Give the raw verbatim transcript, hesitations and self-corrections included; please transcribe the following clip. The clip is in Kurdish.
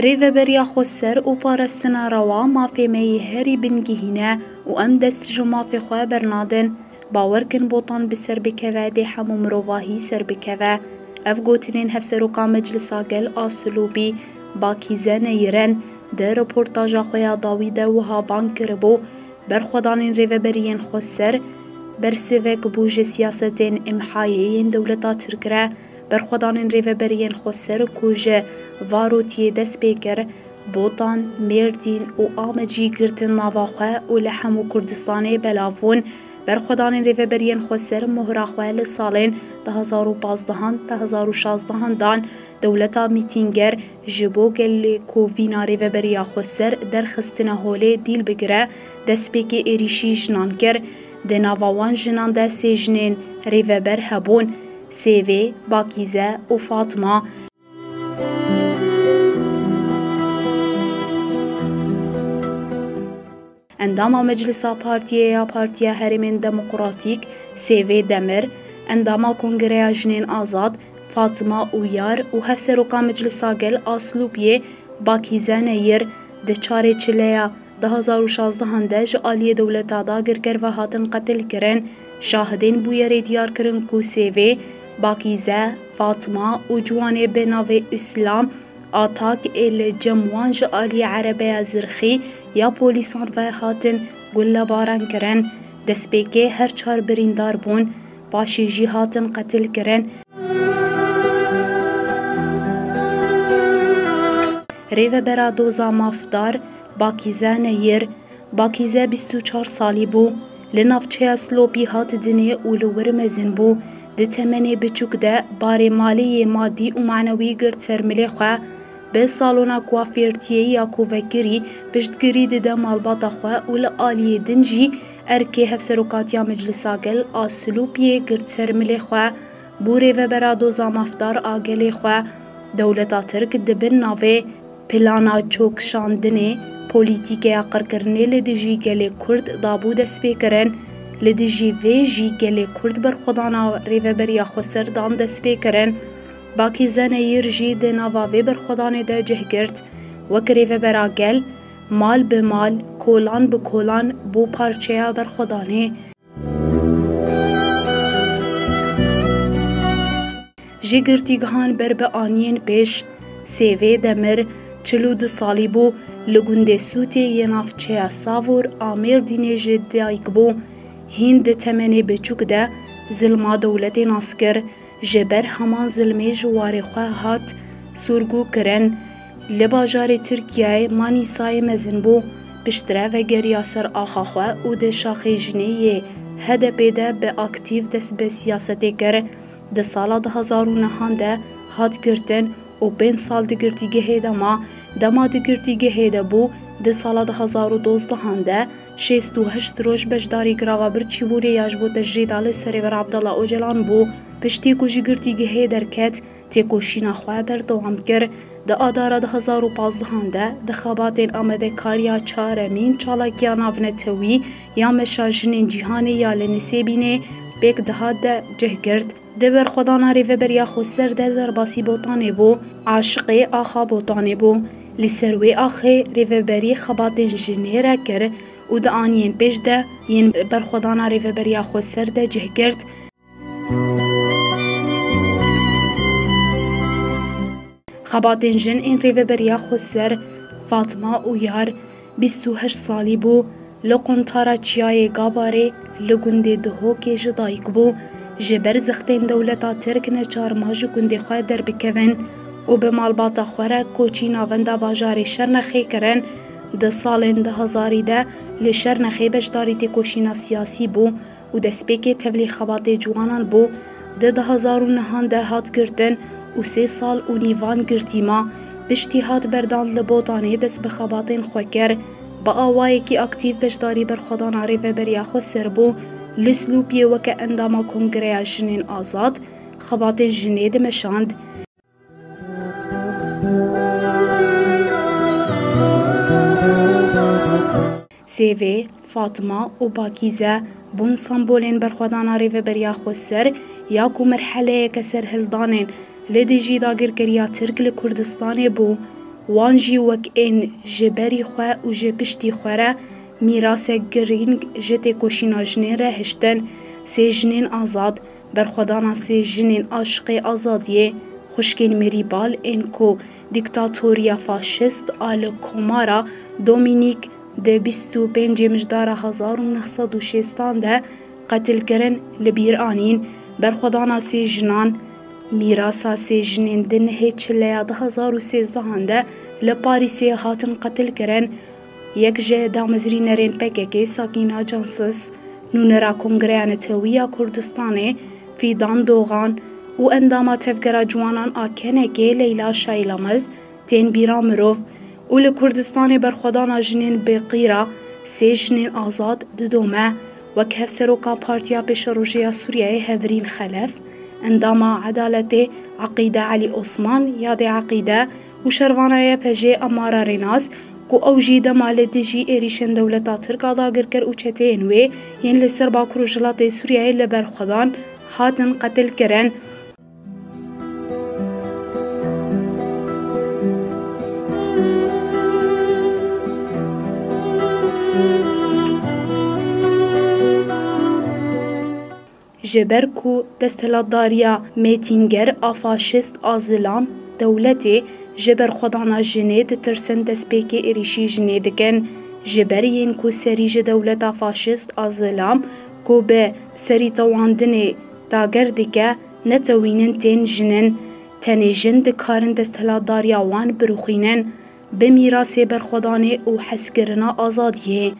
Rêveberiya xweser û parastina rewa mafê me yê herî bingehîn e û em dest ji mafê xwe bernadin. Bawer kin Botan bi ser bikeve dê hemû mirovahî ser bikeve. Ev gotinên Hevseroka Meclisa Gel a Silopî Bakîze Neyir in. Di reportaja xwe ya dawî de wiha bang kiribû, berxwedanên rêveberiyên xweser bersivek bû ji siyasetên îmhayê yên dewleta Tirk re. Berxwedanên rêveberiyên xweser ku ji Varotiyê dest pê kir, Botan, Mêrdîn û Amed jî girtin nava xwe û li hemû Kurdistanê belav bûn. Berxwedanên rêveberiyên xweser mohra xwe li salên du hazar û pazdehan, du hazar û şazdehan dan. Dewleta mîtînger ji bo gelê ku vîna rêveberiya xweser derxistine holê dîl bigire, destpêkê êrîşî jinan kir. Di nava wan jinan de sê jinên rêveber hebûn, Sêvê, Bakîze û Fatma. Endama Meclisa Partiyê ya Partiya Herêmên Demokratîk, Sêvê Demir, endama Kongreya Jinên Azad, Fatma Uyar û Hevseroka Meclisa Gel a Silopiyê, Bakîze Neyir, di çarê çileya du hazar û şazdehan de ji aliyê dewleta dagirker ve hatin qetilkirin. Şahidên bûyerê diyar kirin ku Sêvê, Bakîze, Fatma û ciwanê bi navê Îslam Atak ê li cem wan ji aliyê erebeya zirxî ya polîsan ve hatin gullebaran kirin. Destpêkê her çar birîndar bûn, paşê jî hatin qetilkirin. Rêvebera Doza Mafdar, Bakîze Neyir, Bakîze bîst û çar salî bû. Li navçeya Silopî hat dinê û li wir mezin bû. Di temenê biçûk de barê malê yê madî û manewî girt ser milê xwe. Bi salona kuafêrtiyê ya ku vekirî piştgirî dide malbata xwe û li aliyê din jî erkê Hevserokatiya Meclisa Gel a Silopiyê girt ser milê xwe. Bû rêvebera Doza Mafdar a gelê xwe. Dewleta Tirk di bin navê Plana çokşandinê polîtîkeya qirkirinê li dijî gelê Kurd dabû destpêkirin. Li dijî vê jî gelê Kurd berxwedana rêveberiya xweser dan destpêkirin. Bakîze Neyir jî di nava vê berxwedanê de cih girt. Wek rêvebera gel, mal bi mal, kolan bi kolan bû parçeya berxwedanê. Ji girtîgihan ber bi aniyên pêş, Sêvê Demir çil û du salî bû, li gundê Sûtê yê navçeya Savûr a Mêrdînê ji dayik bû. Hîn di temenê biçûk de zilma dewletê nas kir. Ji ber heman zilmê ji warê xwe hat sorgû kirin. Li bajarê Tirkiyeyê Manîsayê mezin bû. Piştre vegeriya ser axa xwe û di şaxê jinê yê H D P de bi aktîf dest bi siyasetê kir. Di sala du hazar û nehan de hat girtin û pênc sal di girtîgehê de ma. Dema di girtîgehê de bû, di sala du hazar û dozdehan de şêst û heşt roj beşdarî girava birçîbûnê ya ji bo tecrîda li ser Rêber Abdullah Ocalan bû. Piştî ku ji girtîgehê derket, têkoşîna xwe berdewam kir. Di Adara du hazar û pazdehan de di xebatên amadekariya çaremîn çalakiya navnetewî ya Meşa Jinên Cîhanê ya li Nisêbînê pêk dihat de cih girt. Di berxwedana Rêveberiya Xweser de derbasî Botanê bû, aşiqê axa Botanê bû. Li ser wê axê rêveberî xebatên jinê re kir û di aniyên pêş de yên berxwedana Rêveberiya Xweser de cih girt. Xebatên jin ên Rêveberiya Xweser, Fatma Uyar, bîst û heşt salî bû, li quntara çiyayê Gabarê li gundê Duhokê ji dayik bû. Ji ber zextên dewleta Tirk neçar ma ji gundê xwe derbikevin û bi malbata xwe re koçî navenda bajarê Şernexê kirin. Di salên du hazarî de li Şernexê beşdarî têkoşîna siyasî bû û destpêkê tevlî xebatê ciwanan bû. Di du hazar û nehan de hat girtin û sê sal û nîvan girtî ma. Piştî hat berdan li Botanê dest bi xebatên xwe kir. Bi awayekî aktîf beşdarî berxwedana Rêveberiya Xweser bû. Li Silopiyê weke endama Kongreya Jinên Azad xebatên jinê dimeşand. Sêvê, Fatma û Bakîze bûn sembolên berxwedana Rêveberiya Xweser ya ku merheleyeke serhildanên li dijî dagirkeriya Tirk li Kurdistanê bû. Wan jî wek ên ji berî xwe û ji piştî xwe re mîrasek girîng ji têkoşîna jinên re hiştin. Sê jinên azad, berxwedana sê jinên aşiqê azadiyê, xwişkên Mîrîbal ên ku dîktatoriya faşîst a li Komara Domînîk di bîst û pêncê Mijdara hezar û neh sed û şêstan de qetil kirin, li bîr anîn. Berxwedana sê jinan, mîrasa sê jinên di nehê Çileya du hezar û sêzdehan de li Parîsê hatin qetil kirin. Yek ji damezrînerên P K K, Sakîna Cansiz, nûnera Kongreya Netewî ya Kurdistanê, Fîdan Dogan, û endama Tevgera Ciwanan a K N K, Leyla Şaylamez, tên bîra mirov û li Kurdistanê berxwedana jinên bi qîra sê jinên azad didome. Wek Hevseroka Partiya Pêşerojê ya Sûriyeyê Hevrîn Xelef, endama Edaletê Eqîde Elî Osman, Yadê Eqîde, û şervana Y P J Amara Rênas, ku ew jî dema li dijî êrîşên dewleta Tirk a dagirker û çeteyên wê yên li ser Bakur û Rojhilatê Sûriyeyê li berxwedan hatin qetil kirin. Ji ber ku desthilatdariya mêtînger a faşîst a zilam, dewletê ji berxwedana jinê ditirsin, destpêkê êrîşî jinê dikin. Ji ber yên ku serî ji dewleta faşîst a zilam ku bi serîtewandinê dager dike, netewînin tên jinin. Tenê jin dikarin desthilatdariya wan birûxînin bi mîrasê berxwedanê û hezkirina azadiyê.